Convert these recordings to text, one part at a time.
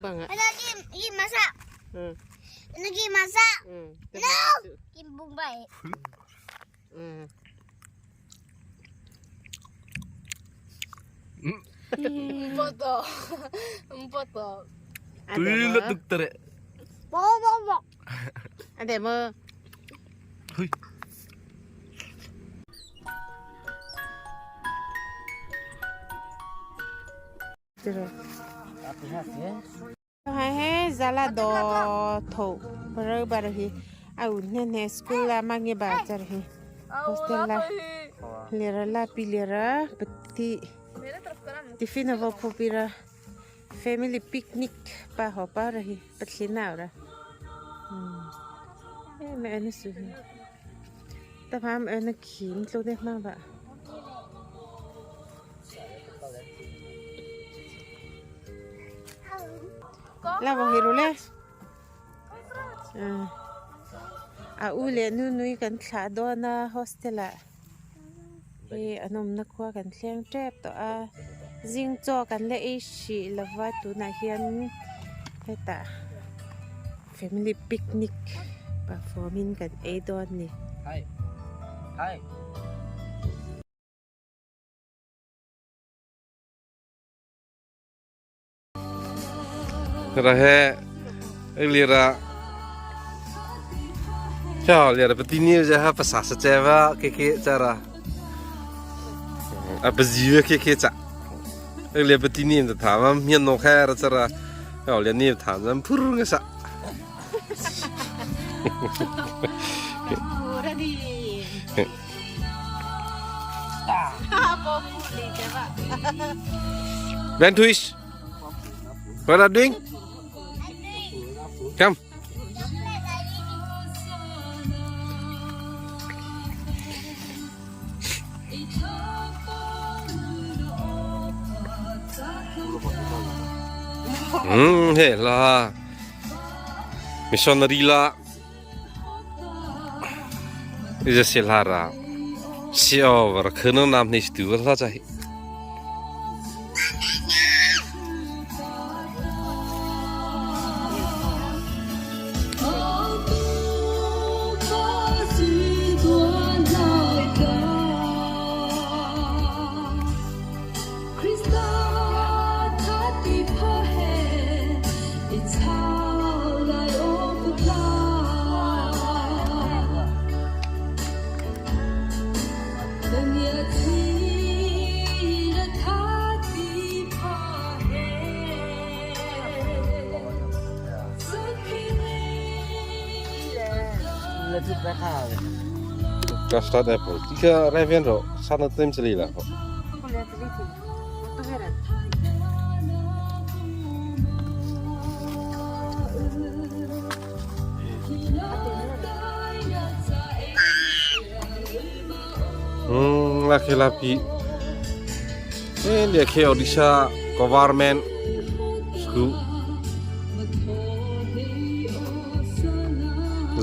Banga. Masak. Lagi masak. No. Kimbung baik. Mpoto. Mpoto. Tui lutuk tere. Bo bo bo. Ade mo. Hui. Hai he zala do tho barobar hi au ne ne school la mangi ba char hi hostel la lera la pilera pati tiffin ho phopira family picnic pa ho pa rahi patlina ora e me ane su hi ta pham ane khim tlo de ma ba. La bo hiru le a u leh nu nui kan thlah dawn a hostel ah hi an awmna khua kan thleng tep tawh a zing chaw kan la ei hrih lova tunah hian hetah family picnic perform in kan ei dawn a ni. Rahe lira cha lira patini ja ha pasa sa chewa ke ke chara a pazi ke ke cha le patini da tha ma mian no kha ra chara le ni tha jam phur nga sa. Ben Twist, what are you doing? Come. He la missionary la Isa se la ra si over khno nam ni stu la cha hi. Custard apple. Tika revian ro sana tem chali la ko. La khela pi. E le khe Odisha government school.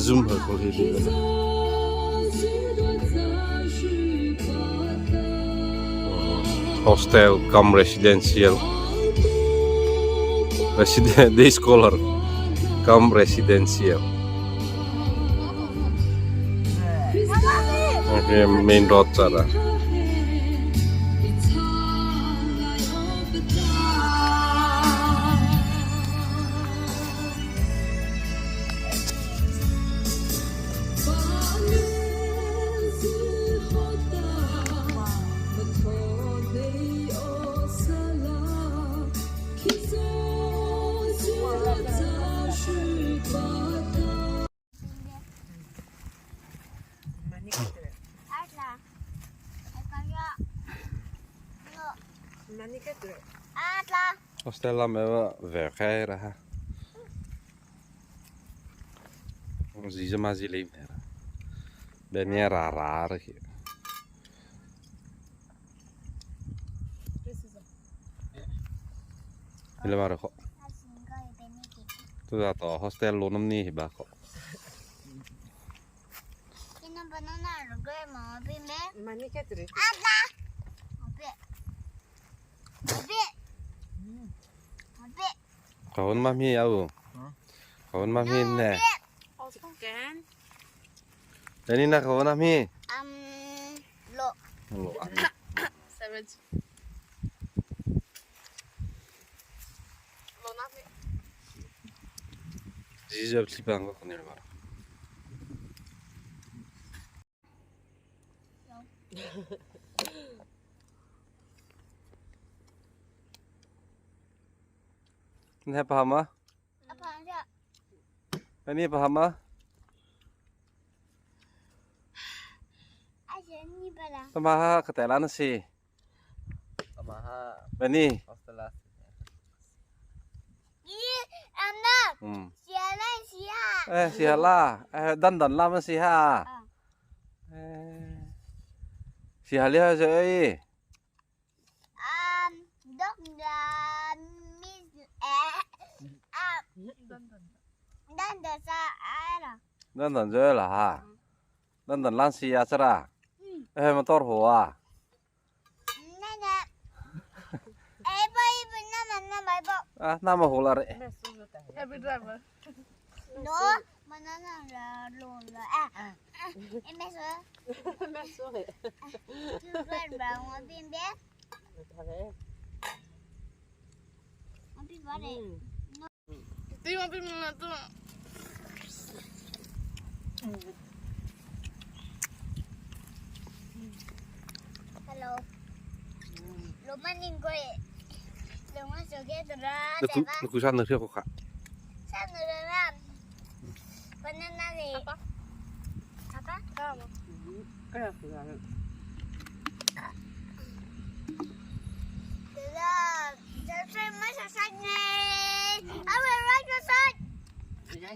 Zoom ha ko he le. Hostel cum residential. Resident day scholar cum residential. Okay, main road chara. Hostel lam ewa ve khair ha. Zi zama zi le mera. Benia ra ra ra ki. Ile maro ko. Tu da to hostel lo nam ni hi ba ko. Ka hon ma mi au. Ka hon ma mi ne. Chicken. Lani na ka hon mi. Um lo. Lo. Savage. Lo na mi. Zizab thlipang ka nil mar. Ne pahama? Apa aja? Ini pahama? Aja ni bala. Tama ha katela na si. Amaha Bani. Australia. Ini anak. Hmm. Sialan sia. Eh sihala. Eh dan dan lama si ha. Eh. Si halia je eh. Dok da mis eh ah dan da sa ara. Dan dan je lah ha. Dan dan lan si ya chara. Eh motor ho à. Nana. Eh boy nana nana bo. Ah nama ho la re. Happy driver. No, banana la lo la. Eh. Eh没说。没说的。就转转我边边。我边把嘞。对我边了对。 Hello. 로마님 거에 로마 속에 들어. Lu lu ku san được ko ka. San được 바나나네. 아빠. 아빠? Tama. Kaya ko lang.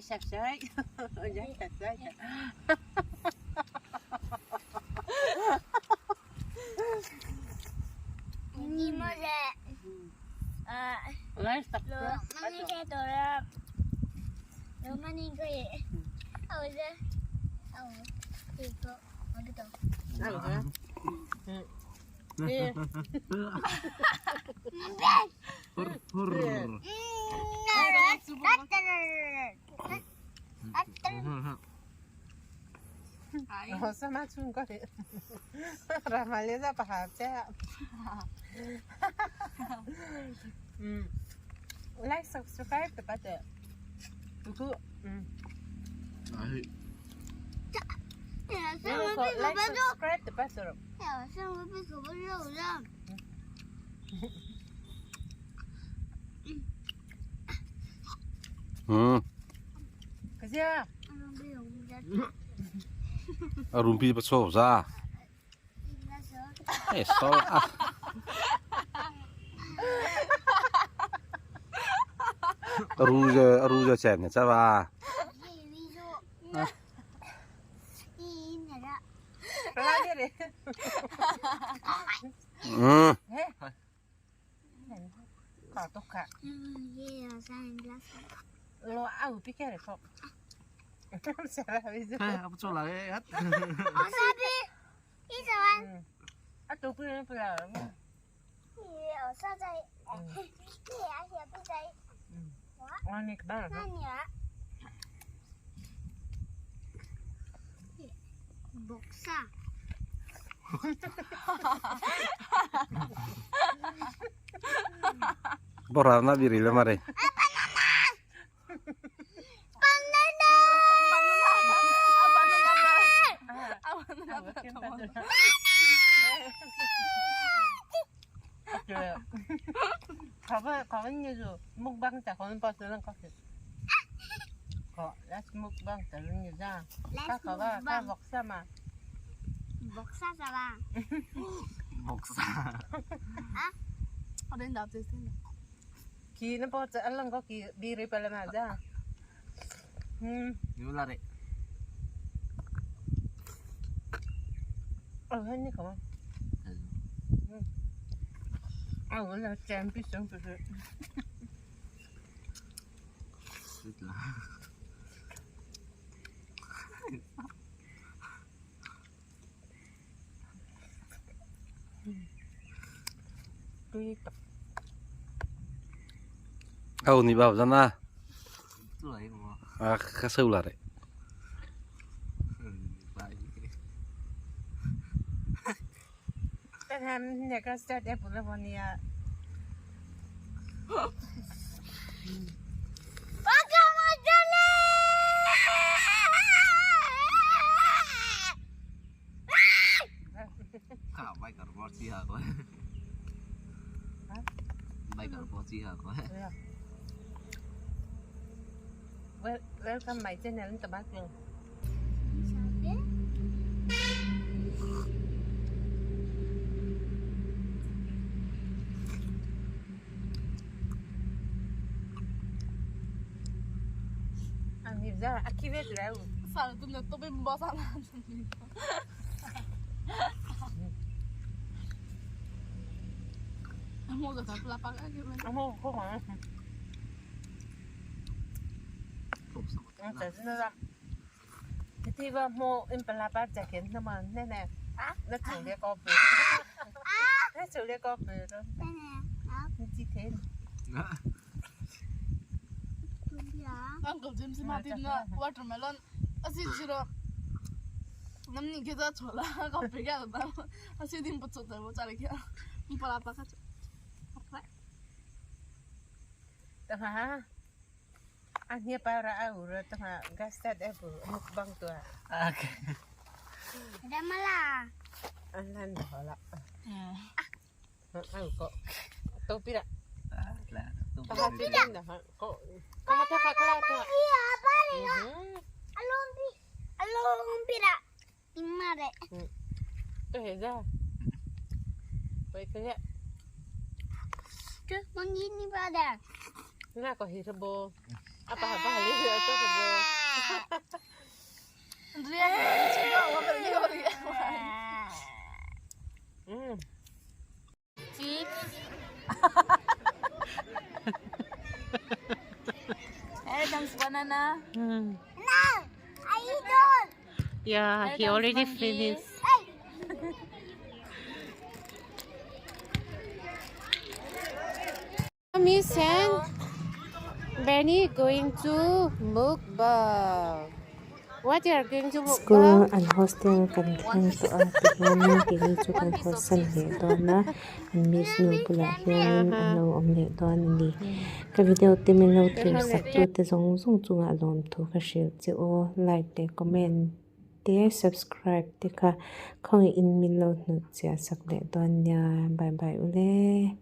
Sạch sạch. Sạch sạch. Sama chung có thể Ramaleza pahacha. Like, subscribe tepat. Tuku. Like, subscribe tepat. Kaya. Rumpi paso za. Eh so ah. Ruja ruja chen cha ba. Ừ. Lo au pikir kok. Apa tu lah eh? 목사. Borana biri le mare. 가만 해줘. mukbang ta kon pa lang kasi. Ko, let's mukbang ta lang niya. Ka ka ba ka boksa ma. Boksa sa ba? Boksa. Ah? Ada yang dapat sini. Ki na po sa alam ko ki biri pala na ja. Ni lari. Oh, hani ko. Ah, wala champion pa siya. Lah. Tui tak. Au ni bao zan a. À, khá sâu là đấy. Welcome my channel to back. Uncle Jim's Martina watermelon así chiro namni 계좌 줘라 갑자기 나 así dim pucho te voy a que un para para Tama. Anya para aura tama gastad ebu mukbang to. Okay. Ramala. Anan hola. Au ko. To pira. La pira. Ko. Ka ta ka ka ta. Iya, bari. Along bi. Along pira. Imare. To heza. Pai kaya. Ke mangini pada. Na ko hirbo. Apa apa hali to ko. Andrea Chips. Here comes banana. No, I don't. Yeah, he already finished. Miss and Benny going to mukbang. What you are going to School mukbang? an hostel kan thleng tawh a tihianin keini chu kan haw san leh dawn a an miss nu bulah hianin an lo awm leh dawn a ni ka video te min lo thlir sak tu te zawng zawng chungah lawm thu ka hrilh che aw like leh comment te subscribe te kha khawngaih in min lo hnut chiah sak leh dawn nia bye bye ule.